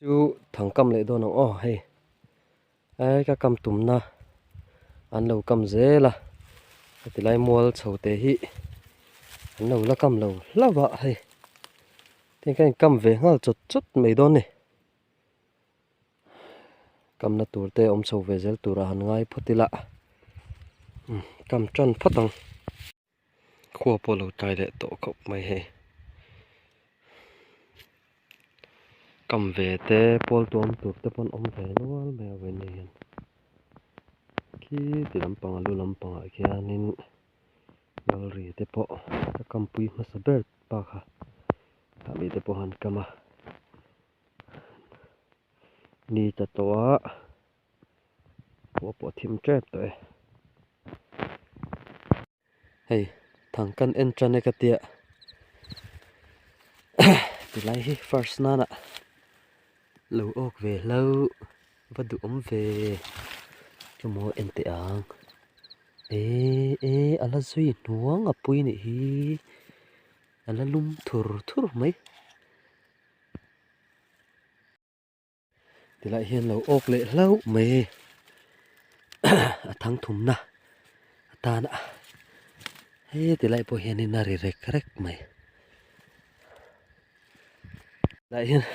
Chu thang kam leh dawn ang aw hei ai ka kam tumna an lo kam zel a heti lai mual chho te hi an lo la kam lo hlauh a hei tin ka inkam ve nghal chawt chawt mai dawn a ni kamna tur te awm chho ve zel turah han ngai phawt ila kam tan phawt ang. Khua pawh lo tlai leh tawh khawp mai hei kam ve te pawl tuam tur te pawn awm ve nual mai a vawiin ni hian khi ti lampang a lu lampangah khianin gallery te pawh a kampui hmasa ber pa kha tah mi te pawh an kam a ni ta tawh a khua pawh a thim tep tawh e. Hei thang kan en tan e ka tia tilai hi first nana lo awk ve hlo va duhawm ve chumaw en teh ang eh eh a la zui hnuang a pui nih hi a la lum thur thur mai. Tilai hian lo awk leh hlauh mai hei a thang thumna atana he tilai pawh hianin a ri rek rek mai tilai hian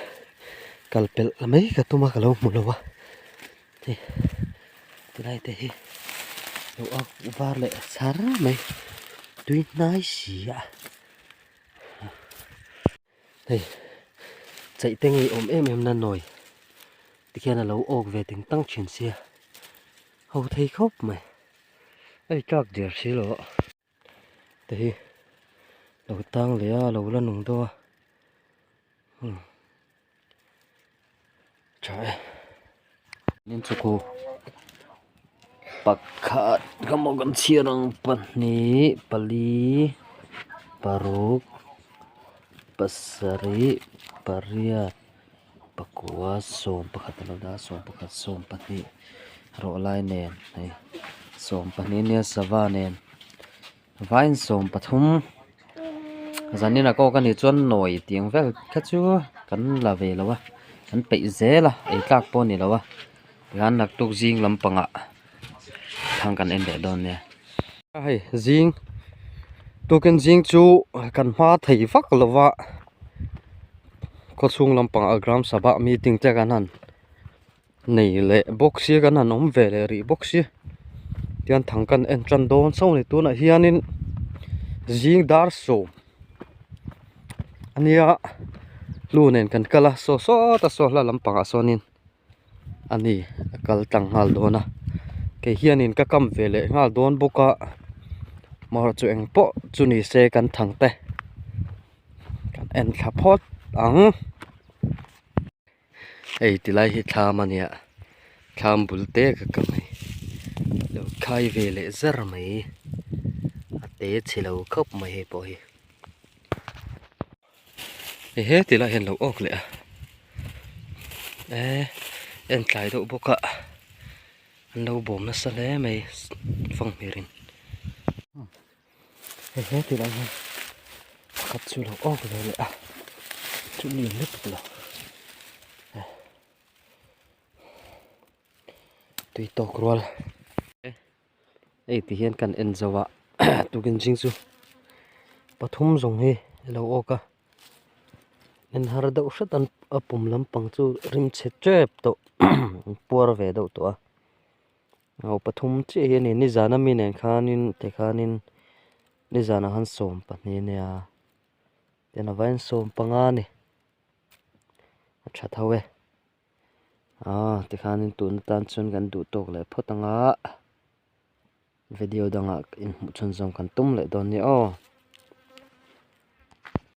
kal pelh mai ka tum a ka lo hmu lo a hei tilai te hi lo awk var leh char mai tui hnai si a. Hei chaih te ngei awm em em na nawi tikhian a lo awk ve ting tang thin sia ho thei khawp mai a i tlak der si lo a te hi lo tang leh a lo la nung deuh a umm tha e inchhukhu pakhat ka maw kan chhiar ang pahnih pali paruk pasarih pariat pakua sawm pakhat a lo dah a sawm pakhat sawm pahnih rawh lai nen hei sawm pahnih ania sava nen vaiin sawm pathum zanin a kawk a nih chuan nawi tih ang vel kha chu kan la ve lo a kan peih zel a ei tlak pawh a ni lo a tihian naktuk zing lampangah thang kan en leh dawn nia. Hei zing tukin zing chu kan hma thei vak lo va khawchhung lampangah gram sabha meeting te kan han nei leh bawk sia kan han awm ve leh rih bawk sia tian thang kan en tan dawn chauh a ni tunah hianin zing dar sawm ania lu nen kan kal a saw sawt a saw hla lampangah sawnin ani a kal tlang nghal dawn a kei hianin ka kam ve leh nghal dawn bawk a marawh chu eng pawh chu ni se kan thang te kan en thla phawt ang. Hei ti lai hi thlam a nia thlam bul te ka kam hei lo khai ve leh zar mai a te chhe lo khawp mai hei pawh hi hei he ti lai hian lo awk leh a eh en tlai deuh bawk a an lo bawm nasa hle mai fanghmir in. Hei he ti lai hian pakhat chu lo awk ve leh a chu lian lutuk lo tui tawk rual hei ti hian kan en zo a tukin zing chu pathum zawng hi a lo awk a en har deuh hret an a pum lampang chu rim chhe tep tawh puar ve deuh tawh a. Aw pathum chiah hi a ni nizan ami nen khanin tikhanin nizanah khan 12 a nia tian a vaiin 15 a ni a tha tho e aw tikhanin tun atan chuan kan duh tawk leh phawt ang a video dangah inhmuh chhunzawm kan tum leh dawn nia aw.